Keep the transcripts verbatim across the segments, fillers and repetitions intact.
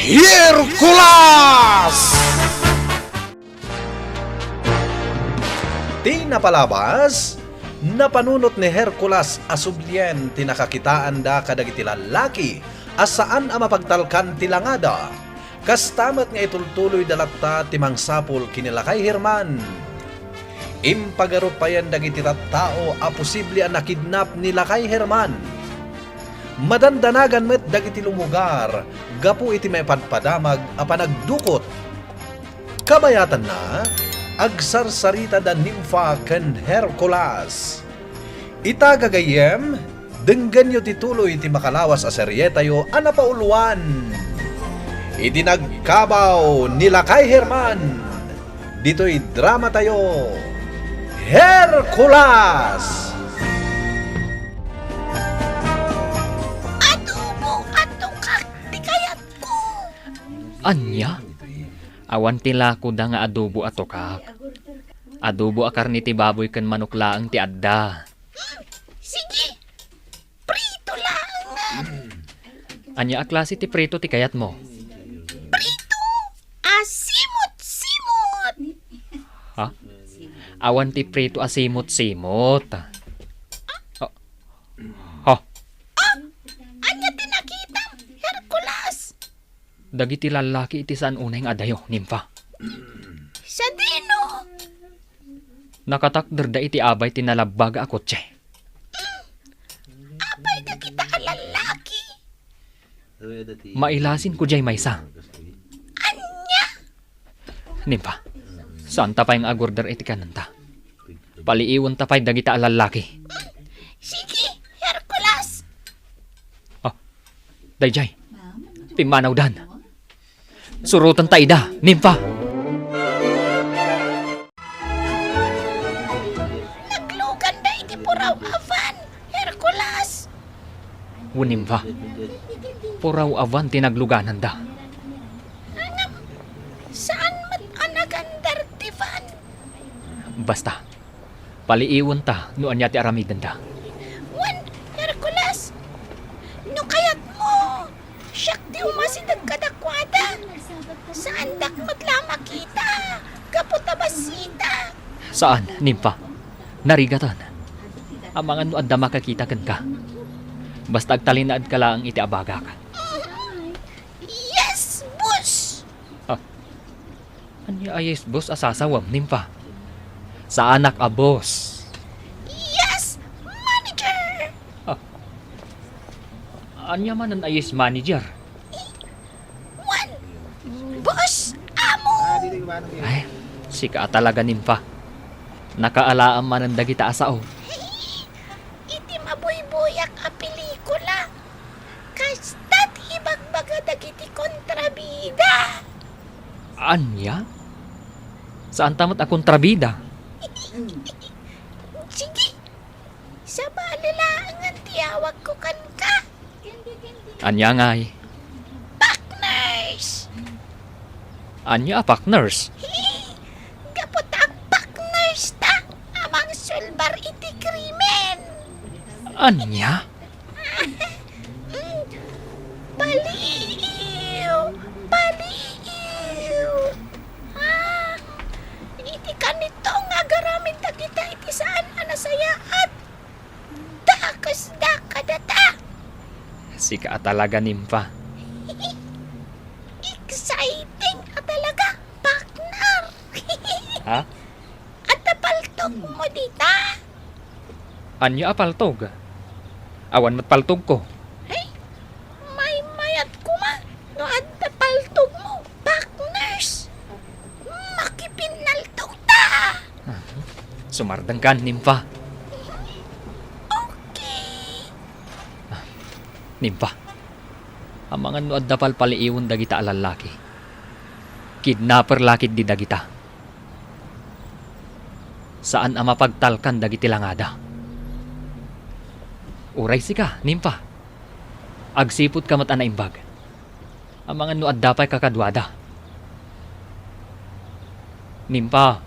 Hercules! Ti napalabas, napanunot ni Hercules a sublien ti nakakitaanda kadagiti lallaki a saan a mapagtalkan ti langada. Kasta met nga itultuloyda latta ti mangsapul ken ni Lakay Herman. Impagaruppayan dagiti tattao a posible a nakidnap ni Lakay Herman. Madandanagan met dagiti lumugar gapu iti maipadpadamag a panagdukot. Kabayatanna, agsarsarita da Nimfa ken Hercules. Ita, gagayyem, denggenyo ti tuloy ti makalawas a serietayo a napauluan iti Nagkabaw ni Lakay Herman. Ditoy dramatayo, Hercules! Adobo a tukak ti kayatko. Ania? Awan ti lakoda nga adobo a tukak. Adobo a karne ti baboy ken manok laeng ti adda. Sige, prito laeng. Ania a klase ti prito ti kayatmo? Prito a simot-simot. Ha? Awan ti prito a simot-simot. Oh. Ha? Ah! Ania ti nakitam, Hercules? Dagiti lallaki iti saan unay nga adayo, Nimfa. Sadino? Nakatakderda iti abay ti nalabbaga a kotse. Apay dagita a lallaki? Mailasinko diay maysa. Ania? Nimfa, saanta pay nga agorder iti kanenta. Paliiwenta pay dagita a lallaki. Sige, Hercules! Ah, daydiay. Pimmanawdan. Surotenta ida, Nimfa. Nagluganda iti puraw a van, Hercules. Wen, Nimfa. Puraw a van ti naglugananda. Ngem, saan met a nagandar ti van? Basta, paliiwenta no ania ti aramidenda. Wen, Hercules, no kayatmo, siak ti umasideg kadakuada. Saandak met la a makita, gapu ta bassitak. Saan, Nimfa. Narigatan. Amangan no adda makakita kenka. Basta agtalinaedka laeng iti abagak. Yes, boss! Ah, ania a yes, boss a sasawem, Nimfa? Saanak a boss. Yes, manager! Ah, ania manen a yes, manager? Wen, boss, amo! Ay, sika a talaga, Nimfa. Nakaalaam manen dagita a sao. Iti mabuybuyak a pelikula, kasta ti ibagbaga dagiti kontrabida. Ania? Saanta met a kontrabida? Sige, sabali laengen ti awagko kenka. Ania ngay? Partners! Ania a partners? Gapu ta partners ta a mangsulbar iti krimen. Ania? Mm, paliiw! Paliiw! Ah, iti kanito nga agaramid dagita iti saan a nasayaat. Dakes da kadata! Sika a talaga, Nimfa. Exciting a talaga, partner! Ha? Adda paltogmo dita? Ania a paltog? Awan met paltogko. Ay, maymayat koma no adda paltogmo. Partners, makipinnaltogta! Sumardengkan, Nimfa. Okay. Nimfa, amangan no adda palpaliiwen dagita a lallaki. Kidnapper la ketdi dagita. Saan a mapagtalkan dagiti langada. Uray sika, Nimfa. Agsiputka met a naimbag. Amangan no adda pay kakaduada. Nimfa,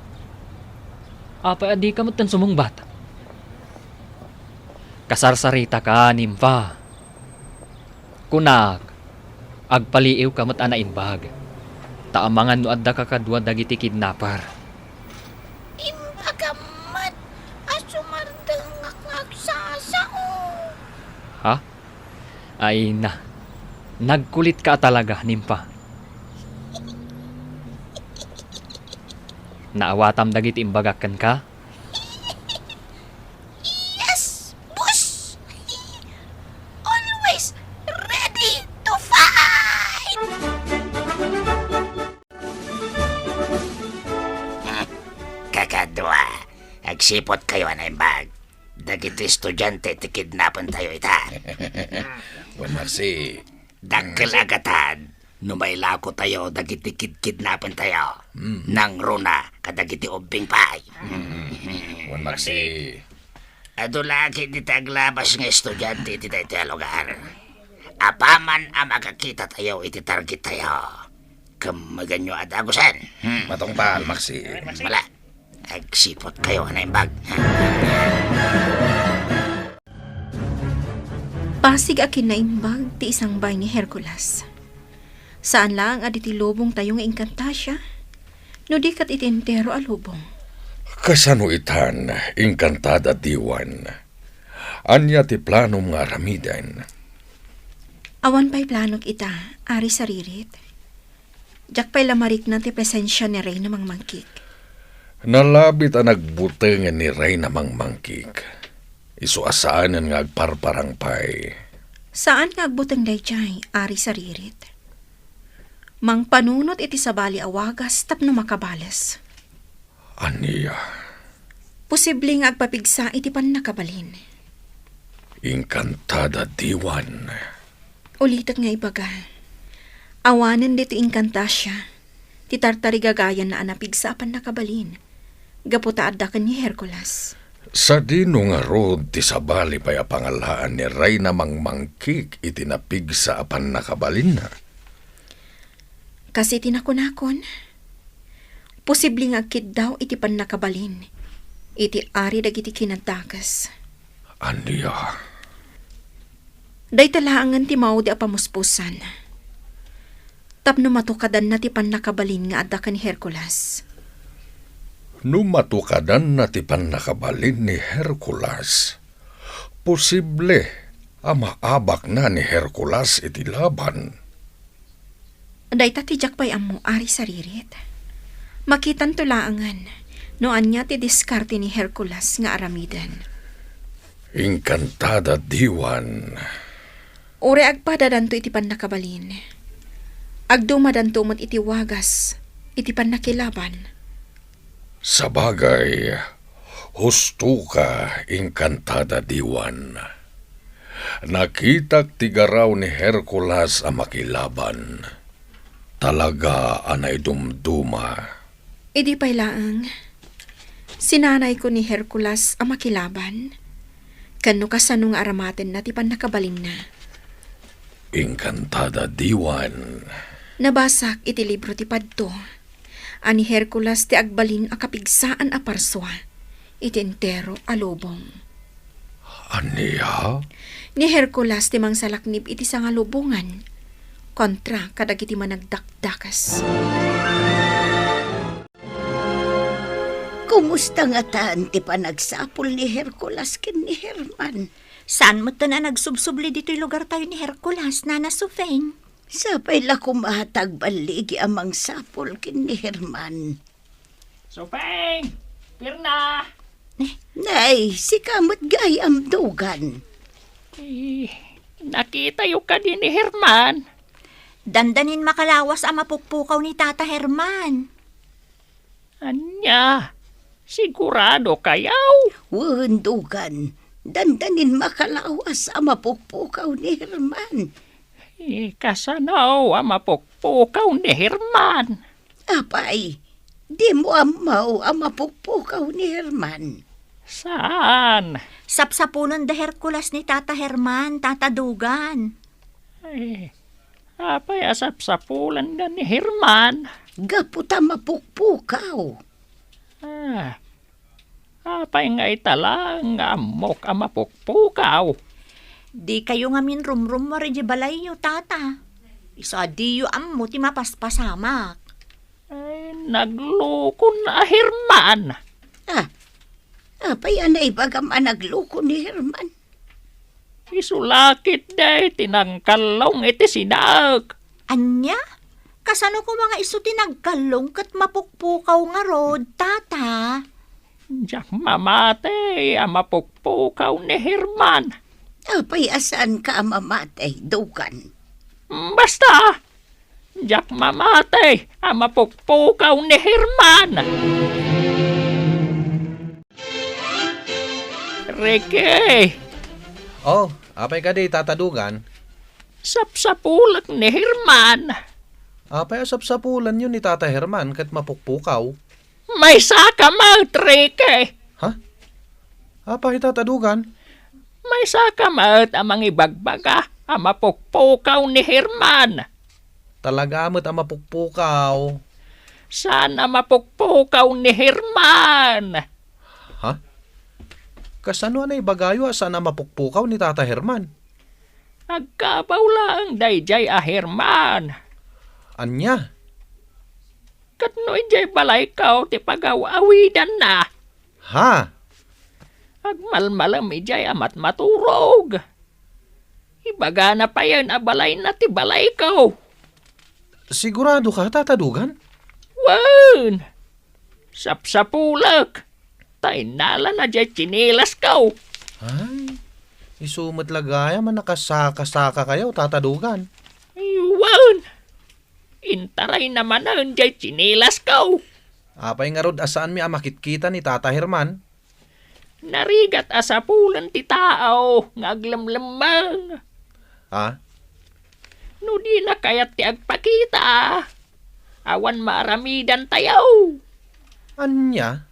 apay a dika metten sumungbat? Kasarsaritaka, Nimfa. Kunak, Agpaliiwka met a naimbag, ta amangan no adda kakadua dagiti kidnapper. Imbagam met a sumardengak nga agsasao. Ha? Ay na, nagkulitka a talaga, Nimpa. Naawatam dagiti imbagak kenka? Yes, boss! Always ready to fight! Kakadua, agsiputkayo a naimbag. Dagiti estudiante ti kidnapentayo ita. Wen, Maxi. Dakkel a gatad no mailakotayo dagiti kidkidnapentayo. Hmm. Nangruna kadagiti ubbing pay. Wen, Maxi. Adu la ketdi ti aglabas nga estudiante iti daytoy a lugar. Apaman a makakitatayo iti targettayo, kemmeganyo a dagusen. Hmm. Matungpal, Maxi. Wala. Agsiputkayo a naimbag. Pasig a kinaimbag ti isangbay ni Hercules. Saan laeng a ditoy lubongtayo nga inkanta siya, no di ket iti entero a lubong. Kasano itan, Encantada Diwan? Ania ti planom nga aramiden? Awan pay planok ita, Ari Saririt. Diak pay la marikna ti presensia ni Reyna Mangmangkik. Nalabit a nagbutengen ni Reyna Mangmangkik. Isu a saanen nga agparparang pay. Saan nga agbuteng daydiay, Ari Saririt. Mangpanunot iti sabali a wagas tapno makabales. Ania? Posible nga agpapigsa iti pannakabalin. Encantada Diwan. Ulitek nga ibaga, awanen ditoy Encantasia ti tartarigagayanna a napigsa a pannakabalin gapu ta adda ken ni Hercules. Sadino ngarud ti sabali pay a pangalaan ni Reyna Mangmangkik iti napigsa a pannakabalinna? Kas iti nakunakon, posible nga agkiddaw iti pannakabalin iti ari dagiti kinadakes. Ania? Dayta laengen ti maudi a pamuspusan tapno matukadanna ti pannakabalin nga adda ken ni Hercules. No matukadanna ti pannakabalin ni Hercules, posible a maabakna ni Hercules iti laban. Dayta ti diak pay ammo, Ari Saririt. Makitanto laengen no ania ti diskarte ni Hercules nga aramiden. Encantada Diwan. Uray agpadadanto iti pannakabalin, agdumadanto met iti wagas iti pannakilaban. Sabagay, husto ka, Encantada Diwan. Nakitak ti garaw ni Hercules a makilaban. Talaga a naidumduma. Idi pay laeng, sinanayko ni Hercules a makilaban, ken no kasano nga aramatenna ti pannakabalinna. Encantada Diwan. Nabasak iti libro ti padto a ni Hercules ti agbalin a kapigsaan a parsua iti entero a lubong. Ania? Ni Hercules ti mangsalaknib iti sangalubongan kontra kadagiti managdakdakes. Kumusta ngatan ti panagsapul ni Hercules ken ni Herman? Saan metten a nagsubsubli ditoy lugartayo ni Hercules, Nana Sufeng. Sapay la koma ta agballigi a mangsapul ken ni Herman. Sufeng! Pirna! Nay, sika met gayam, Dugan. Eh, nakitayo kadi ni Herman? Dandanin makalawas a mapukpukaw ni Tata Herman. Ania? Sigurado kayaw? Wen, Dugan. Dandanin makalawas a mapukpukaw ni Herman. Eh, kasano a mapukpukaw ni Herman? Apay, dimo ammo a mapukpukaw ni Herman? Saan? Sapsapulen da Hercules ni Tata Herman, Tata Dugan. Eh, apay a sapsapulenda ni Herman? Gapu ta mapukpukaw. Ah, apay nga ita laeng nga ammok a mapukpukaw? Dikayo ngamin rumrummuar idiay balayyo, Tata. Isu a diyo ammo ti mapaspasamak. Ay, naglukon a Herman. Ah, apay a naibagam a nagloko ni Herman? Isu la ketdi ti nangkallong iti sidaek. Ania? Kasano koma nga isu ti nagkallong ket mapukpukaw ngarud, tata? Diak mamati a mapukpukaw ni Herman. Apay a saanka a mamati, Dugan? Basta, diak mamati a mapukpukaw ni Herman. Ricky! Oh, apay kadi, Tata Dugan? Sapsapulek ni Herman. Apay a sapsapulenyo ni Tata Herman ket mapukpukaw? Maysaka met, Ricky. Ha? Apay, Tata Dugan? Maysaka met a mangibagbaga a mapukpukaw ni Herman. Talaga met a mapukpukaw. Saan a mapukpukaw ni Herman. Ha? Kasano a naibagayo a saan a mapukpukaw ni Tata Herman? Agkabaw laeng daydiay a Herman. Ania? Ket no idiay balayko ti pagaw-awidanna. Ha? Agmalmalem idiay a matmaturog. Ibagana payen a balayna ti balayko. Sigurado ka, Tata Dugan? Wen! Sapsapulek, ta innalana diay tsinilasko. Ay, isu met la gayam a nakasaka-saka kayo, Tata Dugan. Wen! Intarayna manen diay tsinilasko. Apay ngarud a saanmi a makitkita ni Tata Herman? Narigat a sapulen ti tao nga aglemlemmeng. Ah? No dina kayat ti agpakita, awan maaramidantayo. Ania?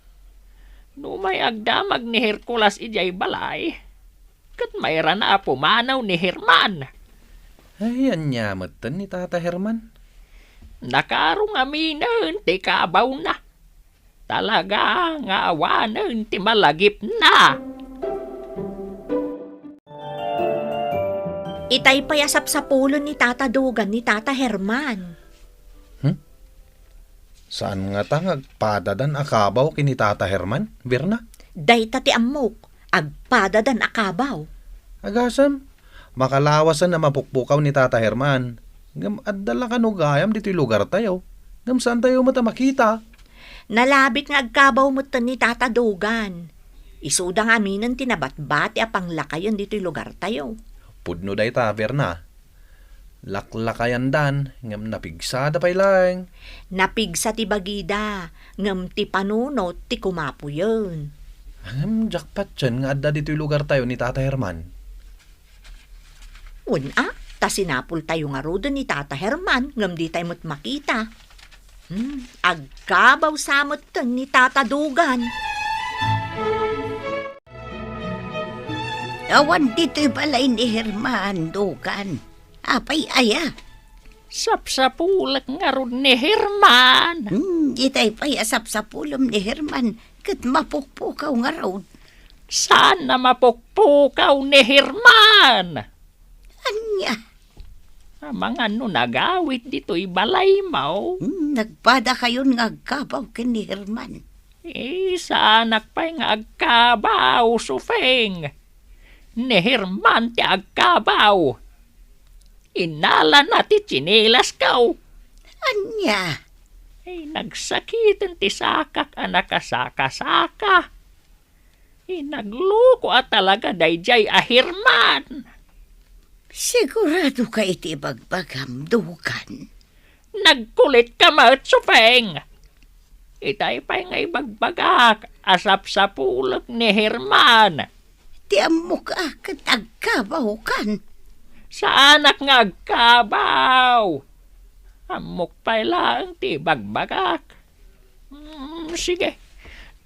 No may agdamag ni Hercules idiay balay, ket mairana a pumanaw ni Herman. Ay, ania metten ni Tata Herman? Nakaro ngaminen ti kabawna. Talaga nga awanen ti malagipna. Itay pay a sapsapulen ni Tata Dugan ni Tata Herman. Hmm? Saan ngata nga agpadadan a kabaw ken ni Tata Herman, Berna? Dayta ti ammok, agpadadan a kabaw. Agasem, makalawasen a mapukpukaw ni Tata Herman. Ngem adda la kano gayam ditoy lugartayo. Ngem saantayo met a makita. Nalabit nga agkabaw metten ni Tata Dugan. Isuda nga aminen ti nabatbati a panglakayen ditoy lugartayo. Pudno dayta, Berna. Laklakayandan, ngem napigsada pay laeng. Napigsa ti bagida, ngem ti panunot ti kumapuyen. Ngem diak patien nga adda ditoy lugartayo ni Tata Herman. Wen a, ta sinapultayo ngaruden ni Tata Herman, ngem ditay met makita. Hmm, agkabaw sa metten ni Tata Dugan. Awan ditoy balay ni Herman, Dugan. Apay aya? Sapsapulek ngarud ni Herman. Hmm, itay pay a sapsapulem ni Herman, ket mapukpukaw ngarud. Saan a mapukpukaw ni Herman? Ania? Amangan no nagawid ditoy balaymo. Hmm, nagpadakayon nga agkabaw ken ni Herman. Eh, saanak pay nga agkabaw, Supeng. Ni Herman ti agkabaw. Innalana ti tsinilasko. Ania? Eh, nagsakiten ti sakak a nakasaka-saka. Eh, nagloko a talaga daydiay a Herman. Sigurado ka iti ibagbagam, Dugan? Nagkulitka met, Supeng. Itay pay nga ibagbagak a sapsapulek ni Herman. Ti ammok a ket agkabawkan. Saanak nga agkabaw. Ammok pay laeng ti ibagbagak. Mm, sige.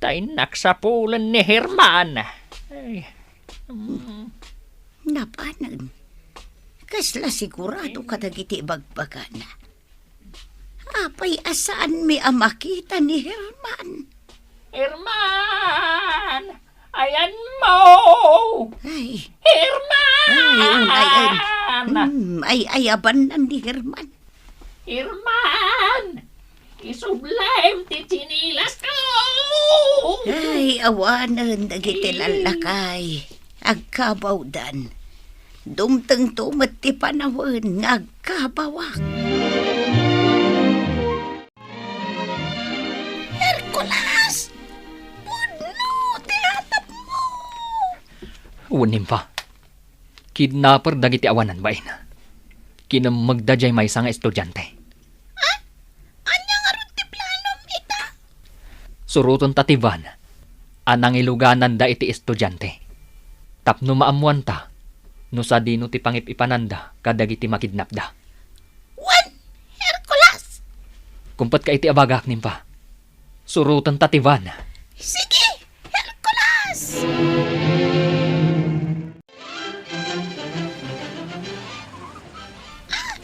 Ta innak sapulen ni Herman. Ay, mm. Napanen. Kasla sigurado kadagiti ibagbagana. Apay a saanmi a makita ni Herman? Herman! Ayanmo! Ay. Herman! Ay, unay, ay. Hmm, ay, ay, abanan ni Herman. Herman! Isublim ti tsinilasko! Ay, awanen dagiti lallakay. Agkabawdan. Dumtengto met ti panawen nga agkabawak. Hercules! Pudno ti atapmo! Wen, Nympha. Kidnapper dagiti awanan bain. Kinemmegda diay maysa nga estudiante. Ah? Ania ngarud ti planom ita? Surotenta ti van a nangilugananda iti estudiante. Tapno maammoanta no sadino ti pangip-ipananda kadagiti makidnapda. Wen, Hercules! Kumpet ka iti abagak, Nympha. Surotenta ti van. Sige, Hercules! Ah,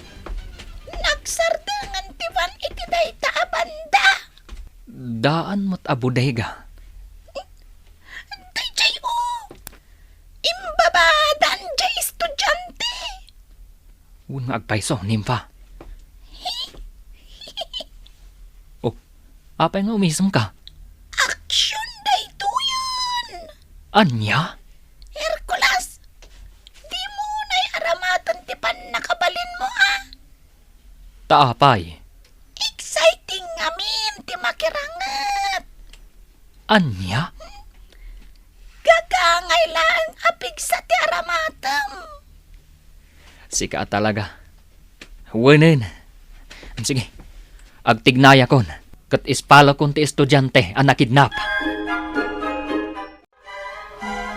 nagsardengen ti van iti dayta a banda. Daan met a bodega. Daydiay, o. Imbabaadan diay estudiante. Wen nga agpayso, Nympha. Oh, apay nga umisemka? Aksyon daytoyen! Ania? Hercules, dimo unay aramaten ti pannakabalinmo, a? Ta apay? Exciting ngamin ti makiranget. Ania? Gagangay laeng a pigsa ti aramatem. Sika a talaga. Wenen. Sige. Agtignayakon ket ispalekon ti estudiante a nakidnap.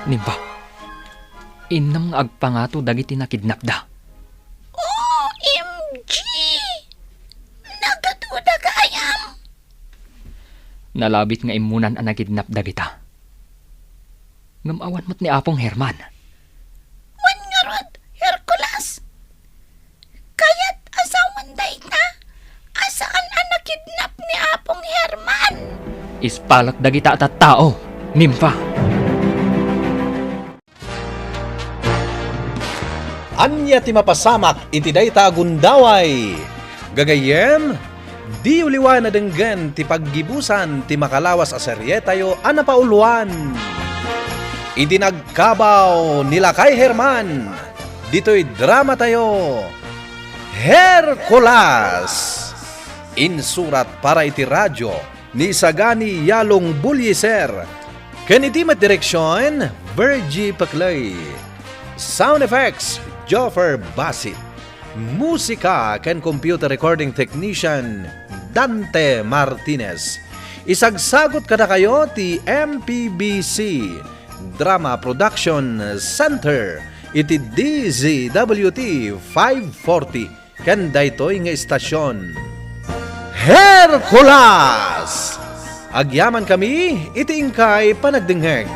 Nympha, innem nga agpangato dagiti nakidnapda. O M G! Nagatoda gayam! Nalabit nga immunan a nakidnap dagita. Ngem awan met ni Apong Herman. Wen ngarud, Hercules! Kayat a sawen dayta a saan a nakidnap ni Apong Herman. Ispalek dagita a tattao, Nympha. Ania ti mapasamak iti dayta a gundaway? Gagayyem, diyo liwan a denggen ti paggibusan ti makalawas a serietayo a napauluan. Iti nagkabaw ni Lakay Herman, ditoy dramatayo, Hercules! Insurat para iti radio ni Sagani Yalong Bulliser, ken iti met direksion, Virgie Peclay. Sound effects, Joffer Basit. Musika ken computer recording technician, Dante Martinez. Isagsagut kadakayo ti M P B C Drama Production Center iti D Z W T five forty ken daytoy nga istasion. Hercules! Agyamankami iti inkay panagdengngeg.